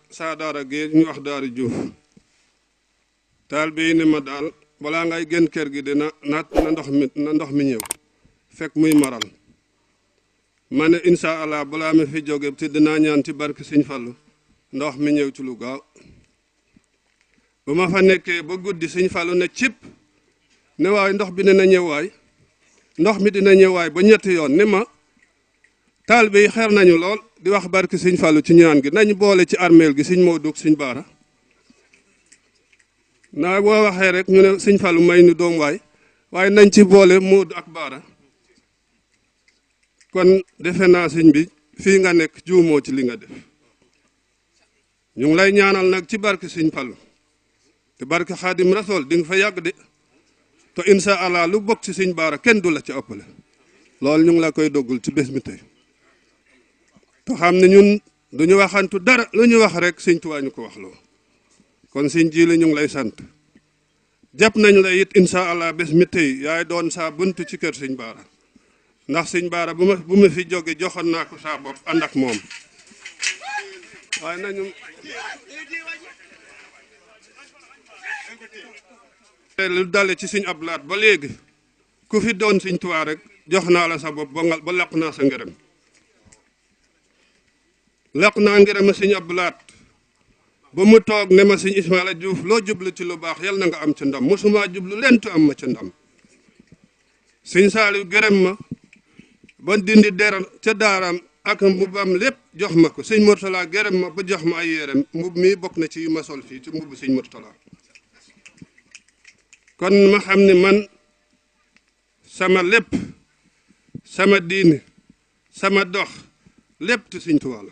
saa daara gi ñu wax daara Juuf taal bi ne ma daal balaa ngay génn kër gi dina na ndox mi ñëw fekk muy maral ma ne incha allah balaa ma fi jóge te dinaa ñaan ci barke Sëñ Fallu ndox mi ñëw ci lu gaaw bu ma fa nekkee ba guddi Sëñ Fallu ne cip ne waay ndox bi dina ñëw waay ndox mi dina ñëw waay ba ñetti yoon ne ma taal bi xeer nañu lool di wax barke Sëñ Fallu ci ñaan gi nañ boole ci armeel gi Sëñ Moodu ak Sëñ Baara naa boo waxee rek ñu ne Sëñ Fallu may nu doom waaye nañ ci boole Moodu ak Baara kon defe naa sëñ bi fii nga nekk juumoo ci li nga def ñu ngi lay ñaanal nag ci barke Sëñ Fallu te barke Xaadim Rasool di nga fa yàgg de te incha allah lu bokk ci Sëñ Baara kenn du la ci ëppale loolu ñu ngi la koy doggul ci bés mi tey te xam ne ñun duñu waxantu dara lu ñu wax rek Sëñ Tuubaa ñu ko wax loo kon sëñ ji la ñu ngi lay sant jàpp nañ la it incha allah bés mi tey yaay doon saa buntu ci kër Sëñ Baara ndax Sëñ Baara bu ma fi jóge joxoon naa ko saa bopp ànd ak moom waaye nañu lu dale ci Sëñ Abdu Lahat ba léegi ku fi doon Sëñ Tuubaa rek jox naa la sa bopp ba laq naa sa ngërëm laq naa ngërëm a Sëñ Abdu Lahat ba mu toog ne ma Sëñ Ismaila Diouf loo jublu ci lu baax yal na nga am ci ndam mosuma jublu lentu am ma ci ndam Sëñ Saaliw gërëm ma ba dindi deram ca daaraam ak mbubbam lépp jox ma ko Sëñ Murtala gërëm ma ba jox ma ay yérem mbub mi bokk na ci yu ma sol fii ci mbubbu Sëñ Murtala kon ma xam ne man sama lépp sama diine sama dox lépp te Sëñ Tuubaa la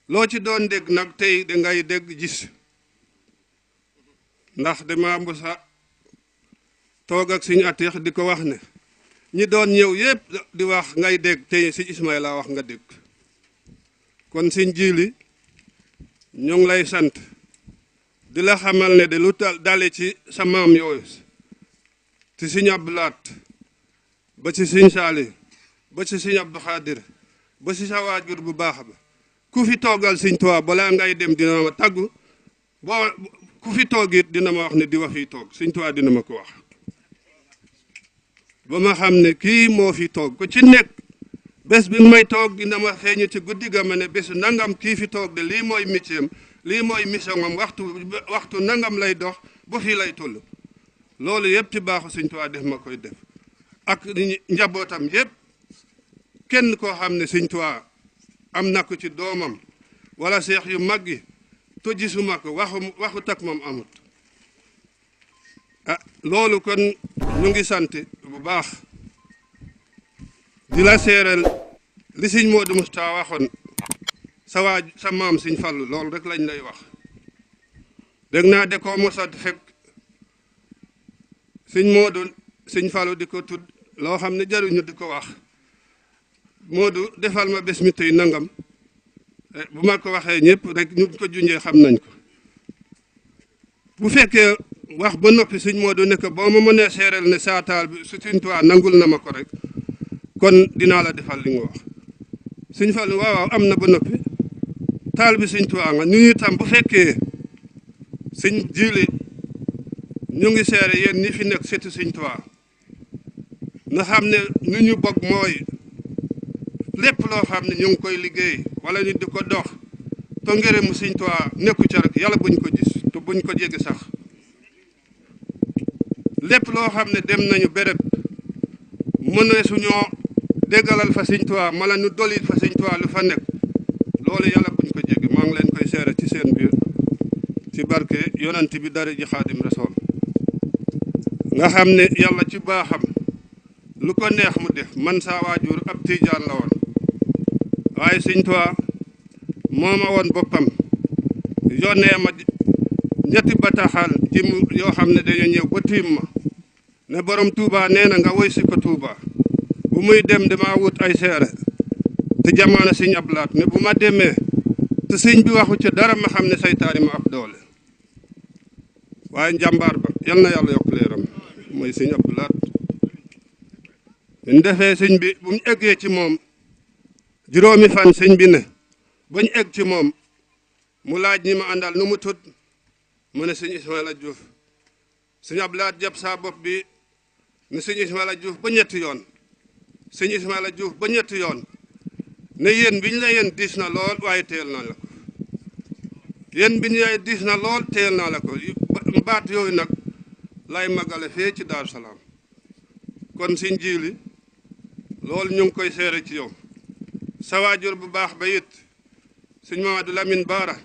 loo ci doon dégg nag tey dangay dégg gis ndax dama mbusa toog ak Sëñ Atiix di ko wax ne ñi doon ñëw yëpp di wax ngay dégg tey Sëñ Ismaila wax nga dégg kon Sëñ Jili ñu ngi lay sant di la xamal ne de lu dale ci sa maam yooyu ci Sëñ Abdu Lahat ba ci Sëñ Saaliw ba ci Sëñ Abdu Xaadir ba ci sa waajur bu baax ba ku fi toogal Sëñ Tuubaa balaa ngay dem dina ma tàggu boo ku fi toog it dina ma wax ne di wa fiy toog Sëñ Tuubaa dina ma ko wax ba ma xam ne kii moo fi toog ku ci nekk bés bi may toog dina ma feeñu ci guddi ga ma ne bésu nangam kii fi toog de lii mooy métier lii mooy mission am waxtu nangam lay dox bu fii lay toll loolu yëpp ci baaxu Sëñ Tuubaa def ma koy def ak njabootam yëpp kenn koo xam ne Sëñ Tuubaa am na ko ci doomam wala seex yu mag yi to gisuma ko waxu tak moom amut loolu kon ñu ngi sant bu baax di la seeral li Sëñ Moodu Musaa waxoon sa maam Sëñ Fallu loolu rek lañ lay wax dégg naa de ko mosa fekk Sëñ Moodu Sëñ Fallu di ko tudd loo xam ne jaruñu di ko wax Moodu defal ma bés mi tey nangam bu ma ko waxee ñëpp rek ñu ko junjee xam nañ ko bu fekkee wax ba noppi Sëñ Moodu ne ko boo ma mënee seeral ne saa taal bi su Sëñ Tuubaa nangul na ma ko rek kon dinaa la defal li nga wax Sëñ Fallu waaw am na ba noppi taal bi Sëñ Tuubaa nga ñu itam bu fekkee Sëñ Jili ñu ngi seere yéen ñi fi nekk seetu Sëñ Tuubaa nga xam ne nu ñu bokk mooy lépp loo xam ne ñu ngi koy liggéey wala ñu di ko dox to ngërëmu Sëñ Tuubaa nekku ca rek yàlla buñ ko gis te buñ ko jege sax lépp loo xam ne dem nañu béréb mën ne suñoo déggalal fa Sëñ Tuubaa mala ñu dolit fa Sëñ Tuubaa lu fa nekk loolu yàlla buñ ko jege maa ngi leen koy seere ci seen biir ci barke yonent bi dara ji Xaadim Rasuul nga xam ne yàlla ci baaxam lu ko neex mu def man saa waajur ab tiijaan la woon waaye Sëñ Tuubaa moo ma woon boppam yónnee ma ñetti bataaxal ji yoo xam ne dañoo ñëw ba tiim ma ne borom Touba nee na nga woy si ko Touba bu muy dem dama wut ay seere te jamono Sëñ Abdu Lahat ne bu ma demee te sëñ bi waxu ca dara ma xam ne saytaani ma ab doole waaye njàmbaar ba yal na yàlla yokk leeram mooy Sëñ Abdu Lahat ñu defee sëñ bi bu ñu eggee ci moom juróomi fan sëñ bi ne bañ egg ci moom mu laaj ñi ma àndal nu mu tudd mu ne sëñ Ismaïla Diouf sëñ Abdoulaye jàpp saa bopp bi ne sëñ Ismaïla Diouf ba ñetti yoon sëñ Ismaïla Diouf ba ñetti yoon ne yéen bi ñu la yéen diis na lool waaye teel naa la ko yéen bi ñu lay diis na lool teel naa la ko baat yooyu nag lay magale fee ci Daaru Salaam kon sëñ Jili loolu ñu ngi koy seere ci yow sa waajur bu baax ba it sëñ Mamadou Lamine Baara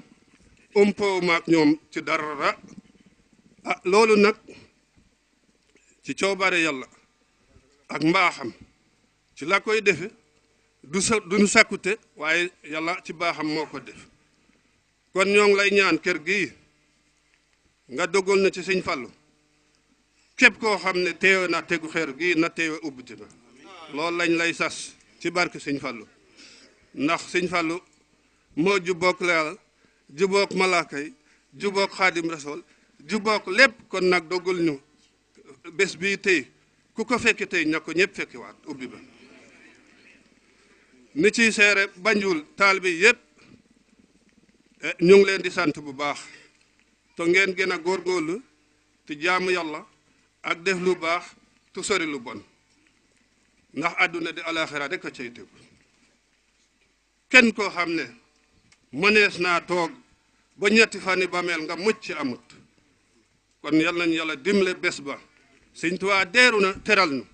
umpoo maak ñoom ci dara loolu nag ci coobare yàlla ak mbaaxam ci la koy defe duñu sàkkute waaye yàlla ci baaxam moo ko def kon ñoo ngi lay ñaan kër gi nga dogal na ci sëñ Fallu képp koo xam ne teewe na tegu xeer gi na teewe ubbiti na loolu lañ lay sas ci barke sëñ Fallu ndax sëñ Fallu moo jubboog leeral jubboog malaaka yi jubboog xaadim rasool jubboog lépp kon nag dogal ñu bés bii tey ku ko fekki tey ña ko ñëpp fekkiwaat ubbi ba ni ciy seere Banjul taalibe yëpp ñu ngi leen di sant bu baax te ngeen gën a góorgóorlu te jaamu yàlla ak def lu baax te sori lu bon ndax àdduna di alaxira rek a cay tegu kenn koo xam ne mënees naa toog ba ñetti fani bameel nga mucc amut kon yal nañu yàlla dimbale bés ba Sëñ Tuubaa deeru na teral nu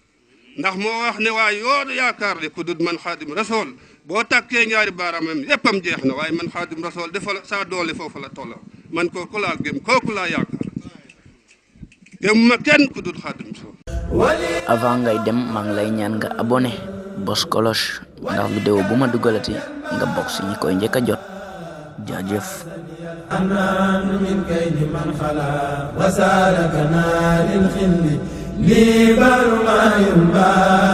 ndax moo wax ne waa yoonu yaakaar de ku dul man xaadim rasool boo takkee ñaari baaraamam yéppam jeex na waaye man xaadim rasool dafa la saa doole foofu la tolloo man kooku laa gëm kooku laa yaakaar gëm ma kenn ku dul xaadim rasool. avant ngay dem maa ngi lay ñaan nga abonné bos cloche ndax vidéo bu ma dugalati nga bokk si ñi koy njëkk a jot jaajëf. من كيد من خلا وسالك نار الخل لي بر ما ينبغي